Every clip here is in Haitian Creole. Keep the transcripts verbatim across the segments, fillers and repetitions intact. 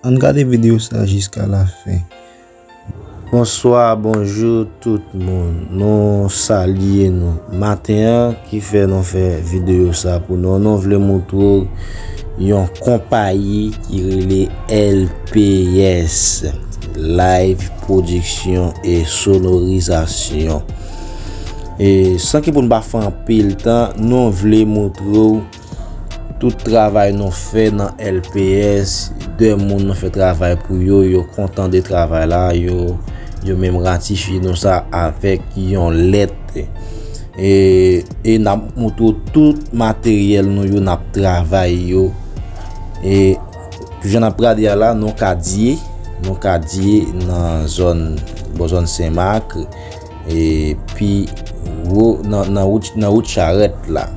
Ann gade videyo sa jiska la fen. Bonswa, bonjou tout moun. Nou salye nou. Maten an ki fè nou fè videyo sa pou nou, nou vle moutre w yon konpayi ki rele L P S, Live Production et Sonorisation. E san ki pou n pa fè anpil tan, nou vle moutre w tout travay nou fè nan L P S, de moun nou fè travay pou yo, yo kontan de travay la, yo, yo menm ratifye nou sa avèk yon lèt. E, e n ap moutre w tout materyèl nou yo, n ap travay yo. E jan n ap gade a la, nou Kadye, nou Kadye nan zòn, bò zòn Senmak, e pi wo nan, nan wout, nan wout Charèt la,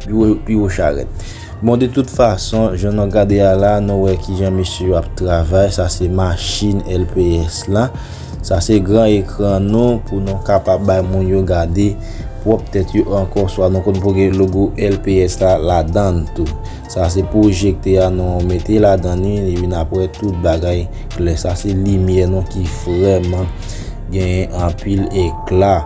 pi wo, pi wo Charèt. Bon, de tout fason, jan nou gade a la, nou wè kijan mesye yo ap travay. Sa se machin L P S la. Sa se gran ekran nou pou nou kapab bay moun yo gade pwòp tèt yo ankò, swa nou konn pou gen logo L P S la ladan l tou. Sa se pwojektè a nou mete ladan li, li vin apre tout bagay klè. Sa se limyè nou ki vrèman genyen anpil ekla.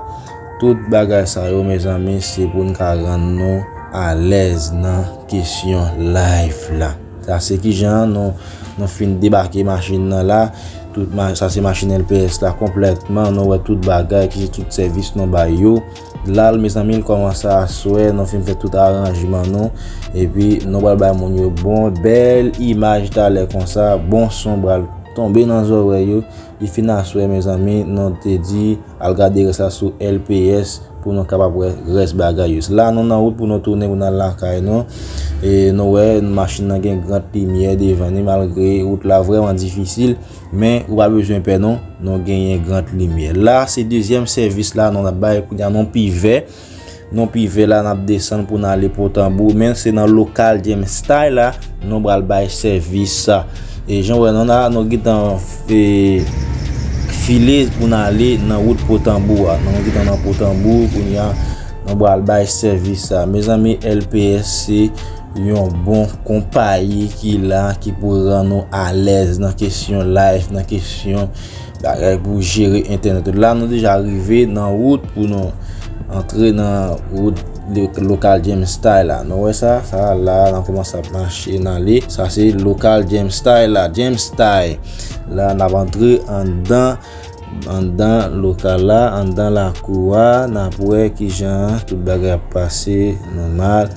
Tout bagay sa yo, mezanmi, se pou n ka rann nou alèz nan kesyon live la. Sa se kijan nou, nou fin debake machin nan la. Tout ma-, sa se machin L P S la konplètman. Nou wè tout bagay, ki se tout sèvis nou bay yo. La, mezanmi, l kòmanse aswè, nou fin fè tout aranjman nou. Epi, nou pral bay moun yo bon, bèl imaj talè konsa, bon son pral tonbe nan zòrèy yo. Li fin aswè, mezanmi, nou te di, al gade rès la sou L P S pou nou kapab wè rès bagay yo. La, nou nan wout pou nou tounen pou n al lakay nou. E nou wè, machin nan gen gran limyè devan li, malgre wout la vrèman difisil. Men, ou pa bezwen pè non, nou genyen gran limyè. La, se dezyèm sèvis la, nou ap bay kounye a non Pivè. Non Pivè la, n ap desann pou n ale Pòtanbou, men se nan lokal James Style la, nou pral bay sèvis sa. E jan w wè nou la, nou gentan, e, file pou n ale nan wout Pòtanbou a. Nou gentan nan Pòtanbou, kounye a, nou pral bay sèvis sa. Mezanmi, L P S se yon bon konpayi ki la, ki pou rann nou alèz nan kesyon live, nan kesyon bagay pou jere entènèt. La, nou deja rive nan wout pou nou antre nan wout le-, lokal James Style la. Nou wè sa? Sa la, n ap kòmanse ap mache n ale. Sa se lokal James Style la. James Style. La, n ap antre anndan, anndan lokal la, anndan lakou a. N ap wè kijan tout bagay ap pase nòmal.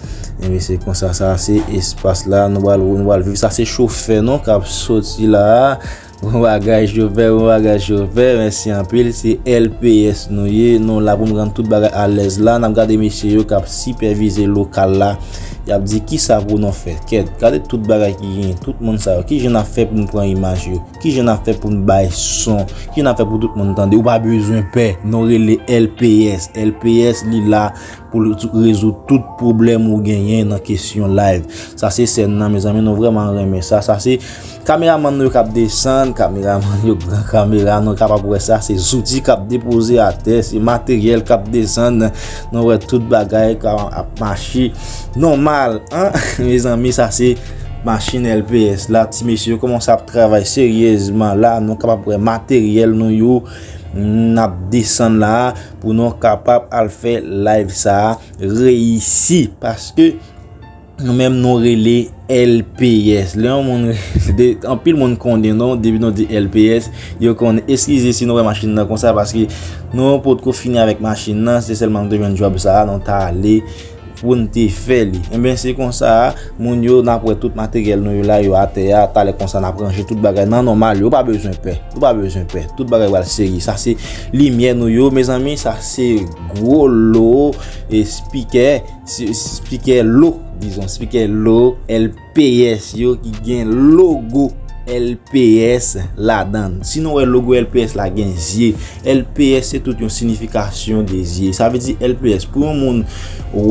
Ebyen, se konsa, sa se espas la. Nou pral, nou pral viv. Sa se chofè nou k ap soti la. Bon bagay, chofè, bon bagay, chofè. Mèsi anpil. Se L P S nou ye. Nou la pou n rann tout bagay alèz la. N ap gade mesye yo k ap sipèvize lokal la. Y ap di, "Kisa pou nou fè?" Kèt, gade tout bagay ki genyen. Tout moun sa yo. Kijan n ap fè pou n pran imaj yo? Kijan n ap fè pou n bay son? Kijan n ap fè pou tout moun tande? Ou pa bezwen pè. Nou rele L P S. L P S, li la pou l rezoud tout pwoblèm ou genyen nan kesyon live. Sa se sèn nan, mezanmi, nou vrèman renmen sa. Sa se kameramann yo k ap desann, kameramann yo, gran kamera, nou kapab wè sa. Se zouti k ap depoze atè, se materyèl k ap desann. Nou wè tout bagay k ap mache nòmal, an? Mezanmi, sa se machin L P S la. Ti mesye yo kòmanse ap travay seryezman la. Nou kapab wè materyèl nou yo. N ap desann la pou nou kapab al fè live sa a reyisi. Paske nou menm nou rele L P S. Lè yon moun, de, anpil moun konnen nou, depi nou di L P S, yo konnen. Eskize si nou wè machin nan konsa, paske nou potko fini avèk machin nan, se sèlman nou te jwenn djòb sa a, nou t ale pou n te fè li. Enben, se konsa, moun yo, n ap wè tout materyèl nou yo la, yo atè a, talè konsa, n ap ranje tout bagay nan nòmal yo, ou pa bezwen pè, ou pa bezwen pè, tout bagay pral serye. Sa se limyè nou yo, mezanmi, sa se gwo lo, e spikè, si-, spikè lo, dizon, spikè lo, L P S yo ki gen logo L P S ladan l. Si nou wè logo L P S la gen zye, L P S se tout yon sinifikasyon de zye. Sa vle di L P S, pou yon moun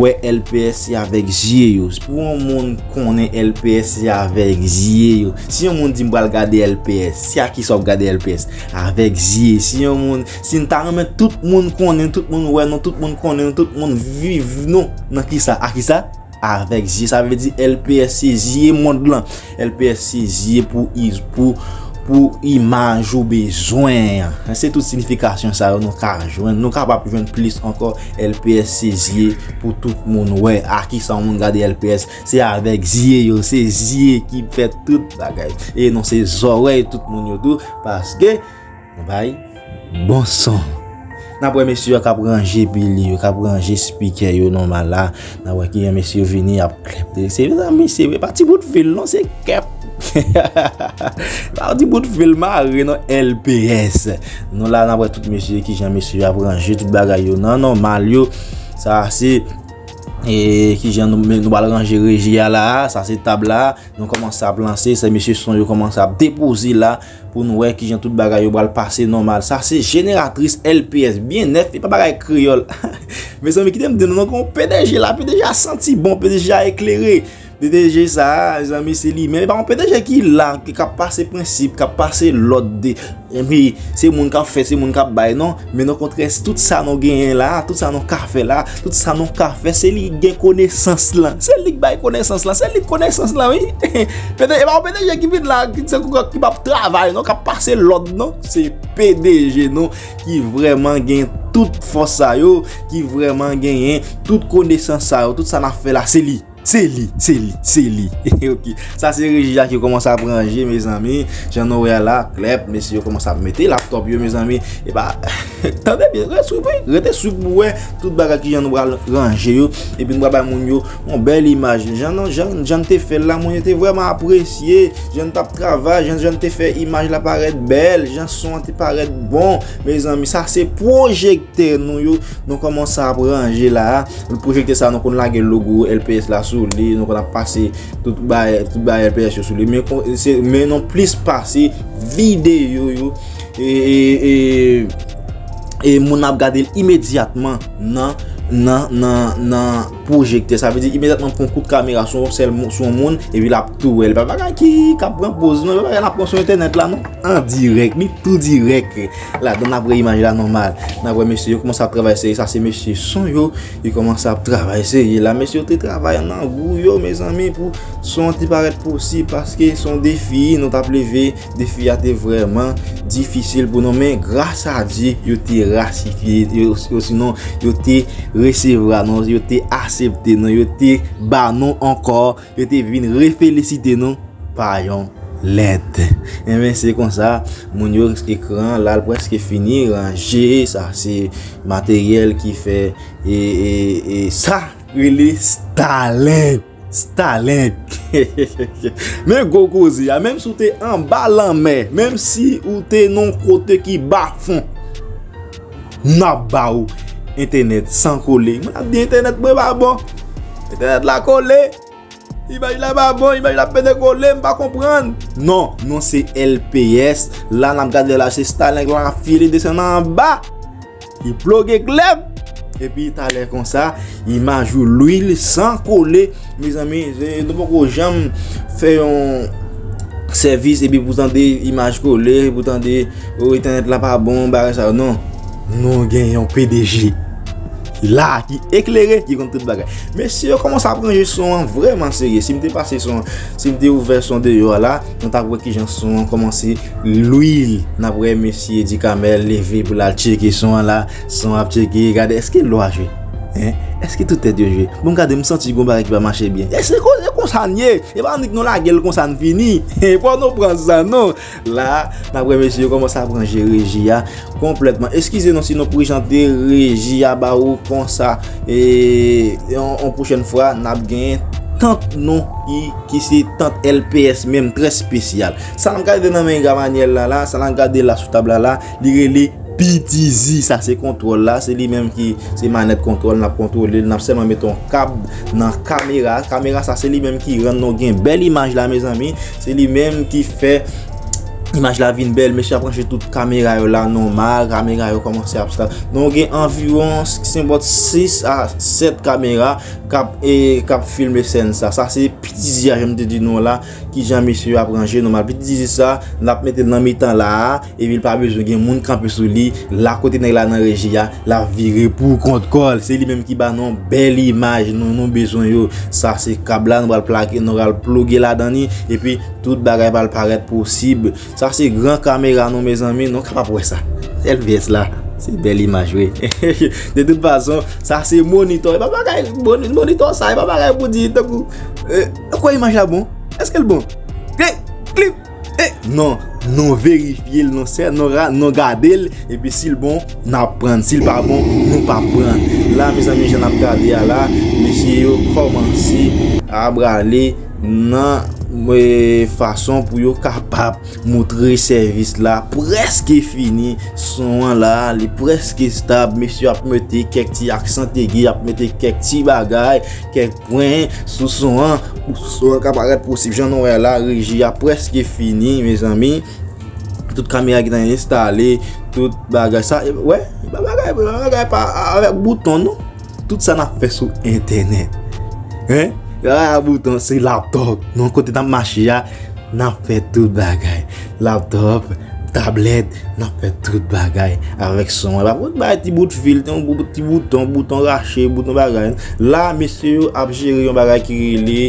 wè L P S, se avèk zye yo. Pou yon moun konnen L P S, se avèk zye yo. Si yon moun di, "M pral gade L P S," se a kisa w ap gade L P S? Avèk zye. Si yon moun, si n ta renmen tout moun konnen, tout moun wè nou, tout moun konnen nou, tout moun viv nou, nan kisa? A kisa? avèk zye. Sa vle di L P S se zye mond lan. L P S se zye pou, pou, pou imaj ou bezwen an. Se tout siyifikasyon sa yo nou ka jwenn. Nou kapab jwenn plis ankò. L P S se zye pou tout moun wè. A kisa yon moun gade L P S? Se avèk zye yo. Se zye ki fè tout bagay. E non, se zòrèy tout moun yo tou. Paske nou bay bon son. N ap wè mesye yo k ap ranje pil yo, k ap ranje spikè yo nòmal la. N ap wè kijan mesye yo vini, y ap klèp. Se mezanmi, se pa ti bout fil non, se kèp. Pa ti bout fil mare non, L P S. Nou la, n ap wè tout mesye, kijan mesye yo ap ranje tout bagay yo nan nòmal yo. Sa se, e, kijan nou, nou pral ranje reji a la. Sa se tab la. Nou kòmanse ap lanse, se mesye son yo kòmanse ap depoze la pou nou wè kijan tout bagay yo pral pase nòmal. Sa se jeneratris L P S byen nèf, e pa bagay kreyòl. Mezanmi, kite m di nou, nou gen yon P D G la, P D G a santi bon, P D G a eklere. P D G sa a, mezanmi, se li menm. E pa yon P D G ki la, ki, k ap pase prensip, k ap pase lòd de, epi se moun k ap fè, se moun k ap bay, non. Men okontrè, tout sa nou genyen la, tout sa nou ka fè la, tout sa nou ka fè, se li ki gen konesans lan. Se li k bay konesans lan, se li k konesans lan, wi. P D G, e pa yon P D G ki vin la, ki, se kou ki p ap travay, non, k ap pase lòd, non. Se P D G, non, ki vrèman gen tout fòs sa yo, ki vrèman genyen tout konesans sa yo, tout sa n ap fè la, se li. Se li, se li, se li. Ok. Sa se reji a ki kòmanse ap ranje, mezanmi. Jan nou wè a la, klèp, mesye yo kòmanse ap mete laptòp yo, mezanmi. E pa, tande byen, rete sou, wi, rete sou pou wè tout bagay kijan nou pral ranje yo. Epi nou pral bay moun yo yon bèl imaj. Jan nou, jan, jan n te fè l la, moun yo te vrèman apresye. Jan n t ap travay, jan, jan n te fè imaj la parèt bèl, jan son an te parèt bon. Mezanmi, sa se pwojek tè nou yo, nou kòmanse ap ranje la a. Pwojektè sa, nou konn lage logo L P S la sou li, nou konn ap pase tout bay, tout bay L P S yo sou li. Men, kon- se, men nou plis pase videyo yo, e, e, e, e moun ap gade l imedyatman nan, nan, nan, nan pwojektè. Sa vle di imedyatman pran kout kamera sou yon sèl moun, sou yon moun, epi l ap tou wè. Li pa bagay ki, k ap pran poz, non, li pa bagay n ap pran sou entènèt la, non. An dirèk, li tou dirèk. Ladan n ap wè imaj la nòmal. N ap wè mesye yo kòmanse ap travay serye. Sa se mesye son yo. Yo kòmanse ap travay serye la. Mesye yo te travay nan gou yo, mezanmi, pou son an te parèt posib, paske se yon defi nou t ap leve. Defi a te vrèman difisil pou nou, men gras a Dye, yo te rasifye, yo, yo, sinon, yo te resevwa nou, yo te asepte nou, yo te ba nou ankò, yo te vin refelisite nou pa yon lèt. Enben, se konsa, moun yo, ekran la, l prèske fini, ranje, sa se materyèl ki fè, e, e, e, sa rele Starlink. Starlink. Men gwo koze a, menm si w te anba lanmè, menm si w te nan yon kote ki ba fon, n ap ba w entènèt san kole. Mwen ap di entènèt mwen pa bon. Entènèt la kole. Imaj la pa bon, imaj la pete kole, m pa konprann. Non, nou se L P S. La n ap gade la, se Starlink la k ap file desann anba. Li ploge klèb. Epi talè konsa, imaj ou lwil san kole. Mezanmi, se- nou poko janm fè yon sèvis epi pou tande imaj kole, pou tande, o, entènèt la pa bon, bagay sa yo. Non. Nou gen yon P D G ki la, ki eklere, ki konn tout bagay. Mesye yo kòmanse ap ranje son an vrèman serye. Si m te pase son, si m te ouvè son deyò a la, nou t ap wè kijan son an kòmanse lwil. N ap wè mesye Edi Kamèl leve pou l al tcheke son an la. Son ap tcheke, gade, èske lwa jwe? Hein? Èske tout tèt yo jwe? Bon, gade, m santi gon bagay ki pa mache byen. E se ko- e konsa n ye. E pa annik nou lage l konsa n fini. Fò nou pran san nou. La, n ap wè mesye yo kòmanse ap ranje reji a konplètman. Eskize nou si nou prezante reji a ba ou konsa. E yon, yon pwochèn fwa, n ap gen tant nou ki, ki se tant L P S menm, trè espesyal. Sa n ap gade nan men Gamanyèl la, la, sa n ap gade la sou tab la, la, li rele P T Z, sa se kontwòl la, se li menm ki se manèt kontwòl, n ap kontwole l, n ap sèlman mete yon kab nan kamera. Kamera sa se li menm ki rann nou gen bèl imaj la, mezanmi. Se li menm ki fè imaj la vin bèl. Mesye ap ranche tout kamera yo la nòmal, kamera yo kòmanse ap sa. Nou gen anviwon senbòt sis a sèt kamera k ap, e, k ap filme sèn sa. Sa se P T Z a, jan m te di nou la. Kijan mesye yo ap ranje nòmal. Pitit Zizi sa, n ap mete l nan mitan la a, epi l pa bezwen gen moun kanpe sou li. La kote nèg la nan reji a, l ap vire pou kont kò l. Se li menm ki ba nou bèl imaj nou, nou bezwen yo. Sa se kab la, nou pral plage, nou pral ploge ladan li, epi tout bagay pral parèt posib. Sa se gran kamera nou, mezanmi, nou kapab wè sa. L V S la, se bèl imaj, wi. De tout fason, sa se monitò. E pa bagay, moni-, monitò sa, e pa bagay pou di, tankou, eh, kwè imaj la bon? Èske l bon? Klip, klip. Eh, non, nou verifye l, nou sè, nou ra-, nou gade l, epi si l bon, n ap pran. Si l pa bon, nou p ap pran. La, mezanmi, jan n ap gade a la, mesye yo kòmanse ap prale nan, eh, fason pou yo kapab montre sèvis la prèske fini. Son an la, li prèske stab. Mesye ap mete kèk ti aksan tege, ap mete kèk ti bagay, kèk pwen sou son an, pou son an ka parèt posib. Jan nou wè la, reji a prèske fini, mezanmi. Tout kamera ki ta enstale, tout bagay sa, e, wè, e pa bagay, e pa bagay pa avèk bouton, non. Tout sa n ap fè sou entènèt. Hein? E pa bagay bouton, se laptop. Non, kote n ap mache a, n ap fè tout bagay. Laptop, tablèt, n ap fè tout bagay avèk son an. Pa pot bay ti bout fil, ti bout, ti bouton, bouton rache, bouton bagay. La, mesye yo ap jere yon bagay ki rele,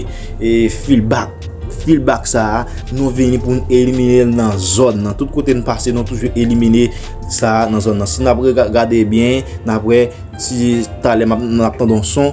e, feedback. Feedback sa a, nou vini pou n elimine l nan zòn nan. Tout kote n pase, nou toujou elimine sa a nan zòn nan. Si n ap rega-, gade byen, n ap wè si talè m ap, n ap tande yon son.